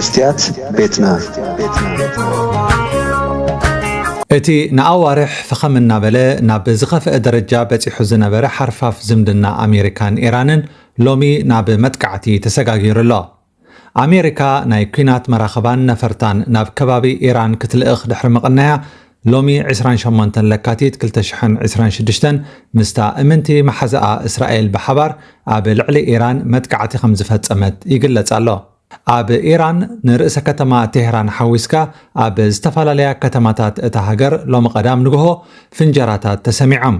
ስትያት ቤትና። እቲ ንኣዋርሕ ፈኸም እናበለ ናብ ዝኸፍአ ደረጃ በጺሑ ዝነበረ ሓርፋፍ ዝምድና ኣሜሪካን ኢራንን ሎሚ ናብ መጥቃዕቲ ተሰጋጊሩ ኣሎ። ኣሜሪካ ናይ ኲናት መራኽባን ነፈርታን ናብ ከባቢ ኢራን ክትልእኽ ድሕሪ ምቕናያ፣ ሎሚ ዕስራን ሸሞንተን ለካቲት ክልተ ሽሕን ዕስራን ሽዱሽተን ምስታ እምንቲ መሓዛኣ እስራኤል ብሓባር ኣብ ልዕሊ ኢራን መጥቃዕቲ ከም ዝፈጸመት ይግለጽ ኣሎ። ኣብ ኢራን ንርእሰ ከተማ ቴህራን ሓዊስካ ኣብ ዝተፈላለያ ከተማታት እታ ሃገር ሎሚ ቀዳም ንግሆ ፍንጀራታት ተሰሚዖም።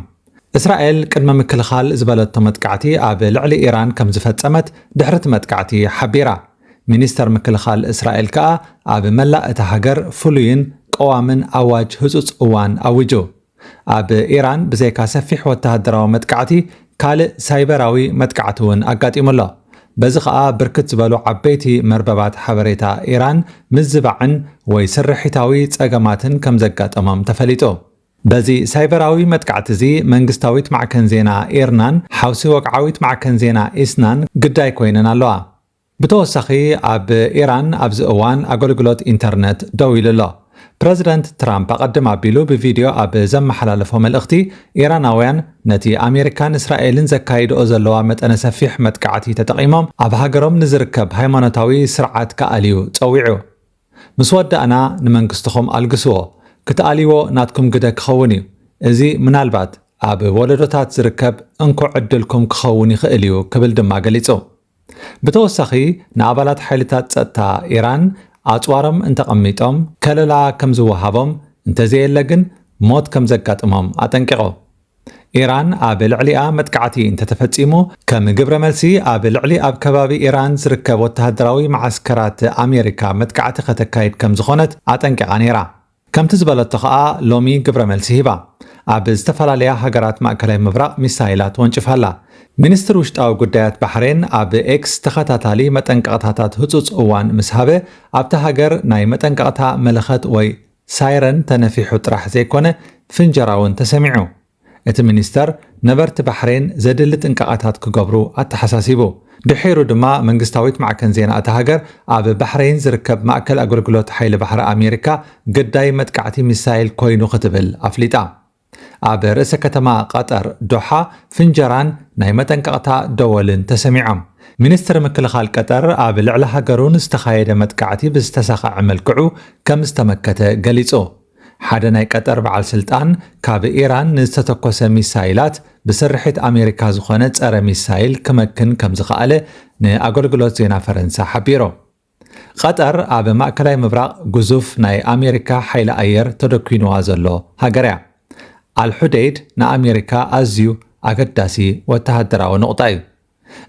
እስራኤል ቅድመ ምክልኻል ዝበለቶ መጥቃዕቲ ኣብ ልዕሊ ኢራን ከም ዝፈጸመት ድሕሪ እቲ መጥቃዕቲ ሓቢራ። ሚኒስተር ምክልኻል እስራኤል ከኣ ኣብ መላእ እታ ሃገር ፍሉይን ቀዋምን ኣዋጅ ህጹጽ እዋን ኣዊጁ። ኣብ ኢራን ብዘይካ ሰፊሕ ወተሃደራዊ መጥቃዕቲ ካልእ ሳይበራዊ መጥቃዕቲ እውን ኣጋጢሙ ኣሎ። በዚ ኸኣ ብርክት ዝበሉ ዓበይቲ መርበባት ሓበሬታ ኢራን ምዝባዕን ወይ ስርሒታዊ ጸገማትን ከም ዘጋጠሞም ተፈሊጡ። በዚ ሳይበራዊ መጥቃዕቲ እዚ መንግስታዊት ማዕከን ዜና ኢርናን ሓውሲ ወግዓዊት ማዕከን ዜና ኢስናን ግዳይ ኮይነን ኣለዋ። ብተወሳኺ ኣብ ኢራን ኣብዚ እዋን ኣገልግሎት ኢንተርነት ደው ኢሉ ኣሎ። ፕረዚደንት ትራምፕ ኣቐድም ኣቢሉ ብቪድዮ ኣብ ዘመሓላለፎ መልእኽቲ፣ ኢራናውያን ነቲ ኣሜሪካን እስራኤልን ዘካይድኦ ዘለዋ መጠነ ሰፊሕ መጥቃዕቲ ተጠቒሞም ኣብ ሃገሮም ንዝርከብ ሃይማኖታዊ ስርዓት ክኣልዩ ጸዊዑ። ምስ ወዳእና ንመንግስትኹም ኣልግስዎ፣ ክትኣልይዎ ናትኩም ግደ ክኸውን እዩ። እዚ ምናልባት ኣብ ወለዶታት ዝርከብ እንኮ ዕድልኩም ክኸውን ይኽእል እዩ ክብል ድማ ገሊጹ። ብተወሳኺ ንኣባላት ሓይልታት ጸጥታ ኢራን ኣጽዋሮም እንተቐሚጦም ከለላ ከም ዝወሃቦም፣ እንተዘየለ ግን ሞት ከም ዘጋጥሞም ኣጠንቂቑ። ኢራን ኣብ ልዕሊኣ መጥቃዕቲ እንተተፈጺሙ፣ ከም ግብረ መልሲ ኣብ ልዕሊ ኣብ ከባቢ ኢራን ዝርከብ ወተሃደራዊ መዓስከራት ኣሜሪካ መጥቃዕቲ ከተካይድ ከም ዝኾነት ኣጠንቂቓ ነይራ። ከምቲ ዝበለቶ ኸኣ ሎሚ ግብረ መልሲ ሂባ። ኣብ ዝተፈላለያ ሃገራት ማእከላይ ምብራቕ ሚሳይላት ወንጭፋ ኣላ። ሚኒስትር ውሽጣዊ ጉዳያት ባሕሬን ኣብ ኤክስ ተኸታታሊ መጠንቀቕታታት ህጹጽ እዋን ምስ ሃበ፣ ኣብታ ሃገር ናይ መጠንቀቕታ መለኸት ወይ ሳይረን ተነፊሑ ጥራሕ ዘይኮነ፣ ፍንጀራ እውን ተሰሚዑ። እቲ ሚኒስተር ነበርቲ ባሕሬን ዘድሊ ጥንቃቐታት ክገብሩ ኣተሓሳሲቡ። ድሒሩ ድማ መንግስታዊት ማዕከን ዜና እታ ሃገር ኣብ ባሕሬን ዝርከብ ማእከል ኣገልግሎት ሓይሊ ባሕሪ ኣሜሪካ ግዳይ መጥቃዕቲ ሚሳይል ኮይኑ ክትብል ኣፍሊጣ። ኣብ ርእሰ ከተማ ቀጠር ዶሓ ፍንጀራን ናይ መጠንቀቕታ ደወልን ተሰሚዖም። ሚኒስትሪ ምክልኻል ቀጠር ኣብ ልዕሊ ሃገሩ ንዝተኻየደ መጥቃዕቲ ብዝተሳኸዐ መልክዑ ከም ዝተመከተ ገሊጹ። ሓደ ናይ ቀጠር በዓል ስልጣን ካብ ኢራን ንዝተተኮሰ ሚሳይላት ብስርሒት ኣሜሪካ ዝኾነ ጸረ ሚሳይል ክመክን ከም ዝኸኣለ ንኣገልግሎት ዜና ፈረንሳ ሓቢሩ። ቀጠር ኣብ ማእከላይ ምብራቕ ግዙፍ ናይ ኣሜሪካ ሓይሊ ኣየር ተደኲንዋ ዘሎ ሃገር እያ። ኣልሑደይድ ንኣሜሪካ ኣዝዩ ኣገዳሲ ወተሃደራዊ ነቑጣ እዩ።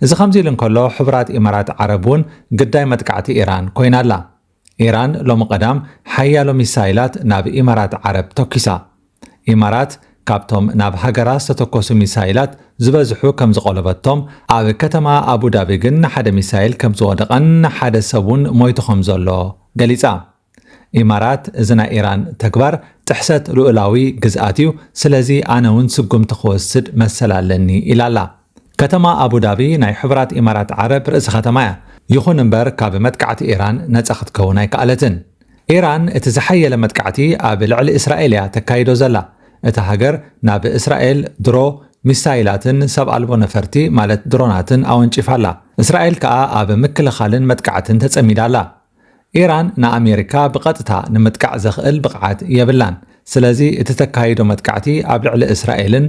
እዚ ከምዚ ኢሉ እንከሎ፣ ሕቡራት ኢማራት ዓረብ እውን ግዳይ መጥቃዕቲ ኢራን ኮይና ኣላ። ኢራን ሎሚ ቀዳም ሓያሎ ሚሳይላት ናብ ኢማራት ዓረብ ተኲሳ። ኢማራት ካብቶም ናብ ሃገራ ዝተተኮሱ ሚሳይላት ዝበዝሑ ከም ዝቖለበቶም፣ ኣብ ከተማ ኣቡዳቢ ግን ሓደ ሚሳይል ከም ዝወደቐን ሓደ ሰብ እውን ሞይቱ ከም ዘሎ ገሊጻ። ኢማራት፣ እዚ ናይ ኢራን ተግባር ጥሕሰት ልኡላዊ ግዝኣት እዩ፣ ስለዚ ኣነ እውን ስጉምቲ ክወስድ መሰል ኣለኒ ኢላ ኣላ። ከተማ ኣቡዳቢ ናይ ሕቡራት ኢማራት ዓረብ ርእሲ ከተማ እያ። ይኹን እምበር፣ ካብ መጥቃዕቲ ኢራን ነጻ ክትከውን ኣይከኣለትን። ኢራን እቲ ዝሓየለ መጥቃዕቲ ኣብ ልዕሊ እስራኤል እያ ተካይዶ ዘላ። እታ ሃገር ናብ እስራኤል ድሮ፣ ሚሳይላትን ሰብ ኣልቦ ነፈርቲ ማለት ድሮናትን ኣወንጪፋ ኣላ። እስራኤል ከኣ ኣብ ምክልኻልን መጥቃዕትን ተጸሚዳ ኣላ። ኢራን ንኣሜሪካ ብቐጥታ ንምጥቃዕ ዘኽእል ብቕዓት የብላን። ስለዚ እቲ ተካይዶ መጥቃዕቲ ኣብ ልዕሊ እስራኤልን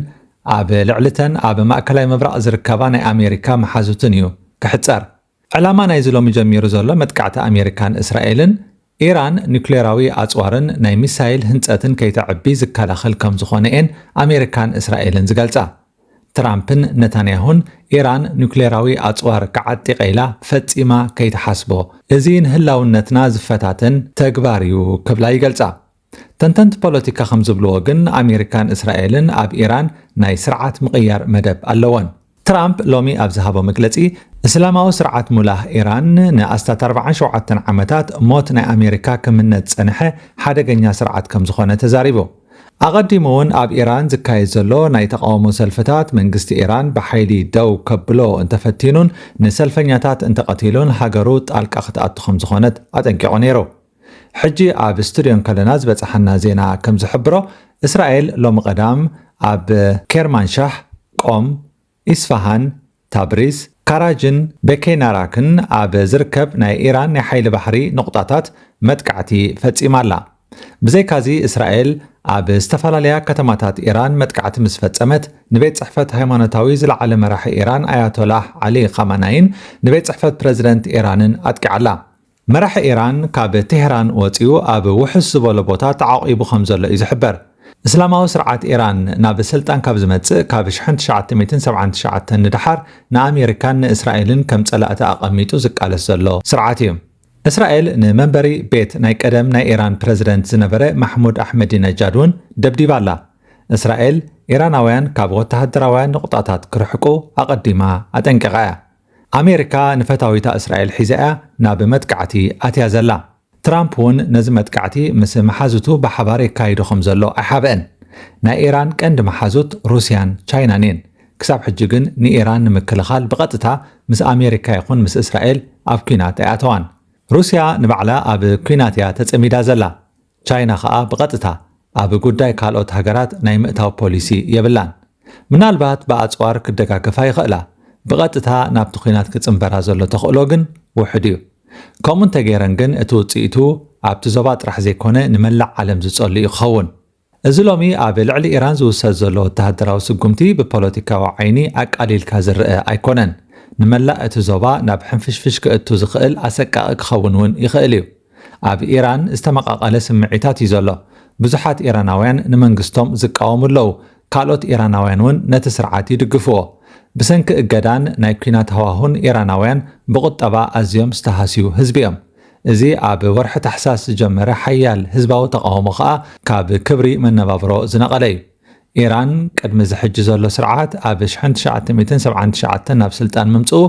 ኣብ ልዕሊተን ኣብ ማእከላይ ምብራቕ ዝርከባ ናይ ኣሜሪካ መሓዙትን እዩ ክሕጸር። ዕላማ ናይዚ ሎሚ ጀሚሩ ዘሎ መጥቃዕቲ ኣሜሪካን እስራኤልን፣ ኢራን ኒውክሌራዊ ኣጽዋርን ናይ ሚሳይል ህንጸትን ከይተዕቢ ዝከላኸል ከም ዝኾነ እየን ኣሜሪካን እስራኤልን ዝገልጻ። ትራምፕን ነታንያሁን፣ ኢራን ኒውክሌራዊ ኣጽዋር ክዓጢቐ ኢላ ፈጺማ ከይትሓስቦ፣ እዚ ንህላውነትና ዝፈታተን ተግባር እዩ ክብላ ይገልጻ። ተንተንቲ ፖለቲካ ከም ዝብልዎ ግን፣ ኣሜሪካን እስራኤልን ኣብ ኢራን ናይ ስርዓት ምቕያር መደብ ኣለወን። ትራምፕ ሎሚ ኣብ ዝሃቦ መግለጺ፣ እስላማዊ ስርዓት ሙላህ ኢራን ንኣስታት ኣርባዓን ሸውዓተን ዓመታት ሞት ናይ ኣሜሪካ ክምነ ዝጸንሐ ሓደገኛ ስርዓት ከም ዝኾነ ተዛሪቡ። ኣቐዲሙ እውን ኣብ ኢራን ዝካየድ ዘሎ ናይ ተቓውሞ ሰልፍታት መንግስቲ ኢራን ብሓይሊ ደው ከብሎ እንተፈቲኑን ንሰልፈኛታት እንተቐቲሉን ሃገሩ ጣልቃ ክትኣቱ ከም ዝኾነት ኣጠንቂቑ ነይሩ። ሕጂ ኣብ ስቱድዮ እንከለና ዝበጽሓና ዜና ከም ዝሕብሮ፣ እስራኤል ሎሚ ቀዳም ኣብ ኬርማንሻህ፣ ቆም፣ ኢስፋሃን፣ ታብሪዝ፣ ካራጅን ቤኬናራክን ኣብ ዝርከብ ናይ ኢራን ናይ ሓይሊ ባሕሪ ንቑጣታት መጥቃዕቲ ፈጺማ ኣላ። ብዘይካዚ፣ እስራኤል ኣብ ዝተፈላለያ ከተማታት ኢራን መጥቃዕቲ ምስ ፈጸመት፣ ንቤት ጽሕፈት ሃይማኖታዊ ዝለዓለ መራሒ ኢራን ኣያቶላህ ዓሊ ኻማናይን ንቤት ጽሕፈት ፕረዚደንት ኢራንን ኣጥቂዓላ። መራሒ ኢራን ካብ ቴህራን ወጺኡ ኣብ ውሑስ ዝበሎ ቦታ ተዓቂቡ ከም ዘሎ እዩ ዝሕበር። እስላማዊ ስርዓት ኢራን ናብ ስልጣን ካብ ዝመጽእ ካብ ሽሕን ትሽዓተ ሚእትን ሰብዓን ትሽዓተን ንደሓር ንኣሜሪካን ንእስራኤልን ከም ጸላእቲ ኣቐሚጡ ዝቃለስ ዘሎ ስርዓት እዩ። እስራኤል ንመንበሪ ቤት ናይ ቀደም ናይ ኢራን ፕረዚደንት ዝነበረ ማሕሙድ ኣሕመዲነጃድ እውን ደብዲባ ኣላ። እስራኤል ኢራናውያን ካብ ወተሃደራውያን ንቑጣታት ክርሕቁ ኣቐዲማ ኣጠንቂቓ እያ። ኣሜሪካ ንፈታዊታ እስራኤል ሒዛ እያ ናብ መጥቃዕቲ ኣትያ ዘላ። ትራምፕ እውን ነዚ መጥቃዕቲ ምስ መሓዙቱ ብሓባር የካይዶ ከም ዘሎ ኣይሓብአን። ናይ ኢራን ቀንዲ መሓዙት ሩስያን ቻይናን እየን። ክሳብ ሕጂ ግን ንኢራን ንምክልኻል ብቐጥታ ምስ ኣሜሪካ ይኹን ምስ እስራኤል ኣብ ኲናት ኣይኣተዋን። ሩስያ ንባዕላ ኣብ ኲናት እያ ተጸሚዳ ዘላ። ቻይና ኸኣ ብቐጥታ ኣብ ጉዳይ ካልኦት ሃገራት ናይ ምእታው ፖሊሲ የብላን። ምናልባት ብኣጽዋር ክደጋገፋ ይኽእላ። ብቐጥታ ናብቲ ኲናት ክጽንበራ ዘሎ ተኽእሎ ግን ውሑድ እዩ። ከምኡ እንተገይረን ግን እቲ ውጽኢቱ ኣብቲ ዞባ ጥራሕ ዘይኮነ ንመላእ ዓለም ዝጸሉ እዩ ክኸውን። እዚ ሎሚ ኣብ ልዕሊ ኢራን ዝውሰድ ዘሎ ወተሃደራዊ ስጉምቲ ብፖለቲካዊ ዓይኒ ኣቃሊልካ ዝረአ ኣይኮነን። ንመላእ እቲ ዞባ ናብ ሕንፍሽፍሽ ክእቱ ዝኽእል ኣሰቃቒ ክኸውን እውን ይኽእል እዩ። ኣብ ኢራን ዝተመቓቐለ ስምዒታት እዩ ዘሎ። ብዙሓት ኢራናውያን ንመንግስቶም ዝቃወሙ ኣለዉ። ካልኦት ኢራናውያን እውን ነቲ ስርዓት ይድግፍዎ። ብሰንኪ እገዳን ናይ ኲናት ሃዋሁን ኢራናውያን ብቁጠባ ኣዝዮም ዝተሃስዩ ህዝቢ እዮም። እዚ ኣብ ወርሒ ታሕሳስ ዝጀመረ ሓያል ህዝባዊ ተቓውሞ ከኣ ካብ ክብሪ መነባብሮ ዝነቐለ እዩ። ኢራን ቅድሚ እዚ ሕጂ ዘሎ ስርዓት ኣብ ሽሕን ትሽዓተ ሚእትን ሰብዓን ትሽዓተን ናብ ስልጣን ምምጽኡ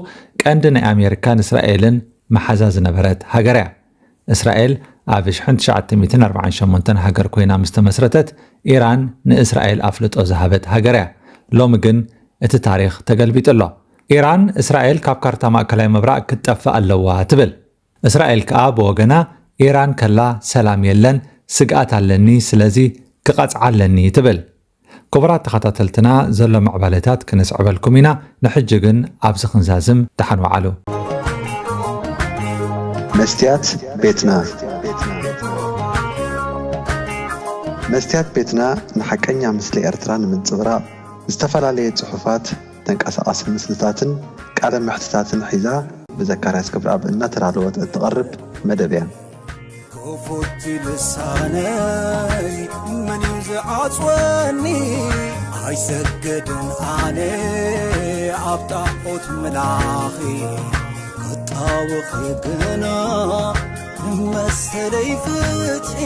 ቀንዲ ናይ ኣሜሪካን እስራኤልን መሓዛ ዝነበረት ሃገር እያ። እስራኤል ኣብ ሽሕን ትሽዓተ ሚእትን ኣርባዓን ሸሞንተን ሃገር ኮይና ምስ ተመስረተት፣ ኢራን ንእስራኤል ኣፍልጦ ዝሃበት ሃገር እያ። ሎሚ ግን እቲ ታሪኽ ተገልቢጡ ኣሎ። ኢራን እስራኤል ካብ ካርታ ማእከላይ ምብራቕ ክትጠፍእ ኣለዋ ትብል። እስራኤል ከኣ ብወገና፣ ኢራን ከላ ሰላም የለን፣ ስግኣት ኣለኒ፣ ስለዚ ክቐጽዓ ኣለኒ ትብል። ክቡራት ተኸታተልትና፣ ዘሎ ምዕባለታት ክነስዕበልኩም ኢና። ንሕጂ ግን ኣብዚ ክንዛዝም፣ ደሓን ወዓሉ። መስትያት ቤትና። መስትያት ቤትና ንሓቀኛ ምስሊ ኤርትራ ንምንጽብራቕ ዝተፈላለየ ጽሑፋት፣ ተንቀሳቓሲ ምስልታትን ቃለ መሕትታትን ሒዛ ብዘካርያስ ክብረኣብ እናተዳለወት እትቐርብ መደብ እያ። ክፉት ልሳነይ መን እዩ ዝዓጽወኒ? ኣይሰግድን ኣነ ኣብ ጣዖት ምላኺ፣ ክጣወኺ ግና ንመሰለይ ፍትሒ።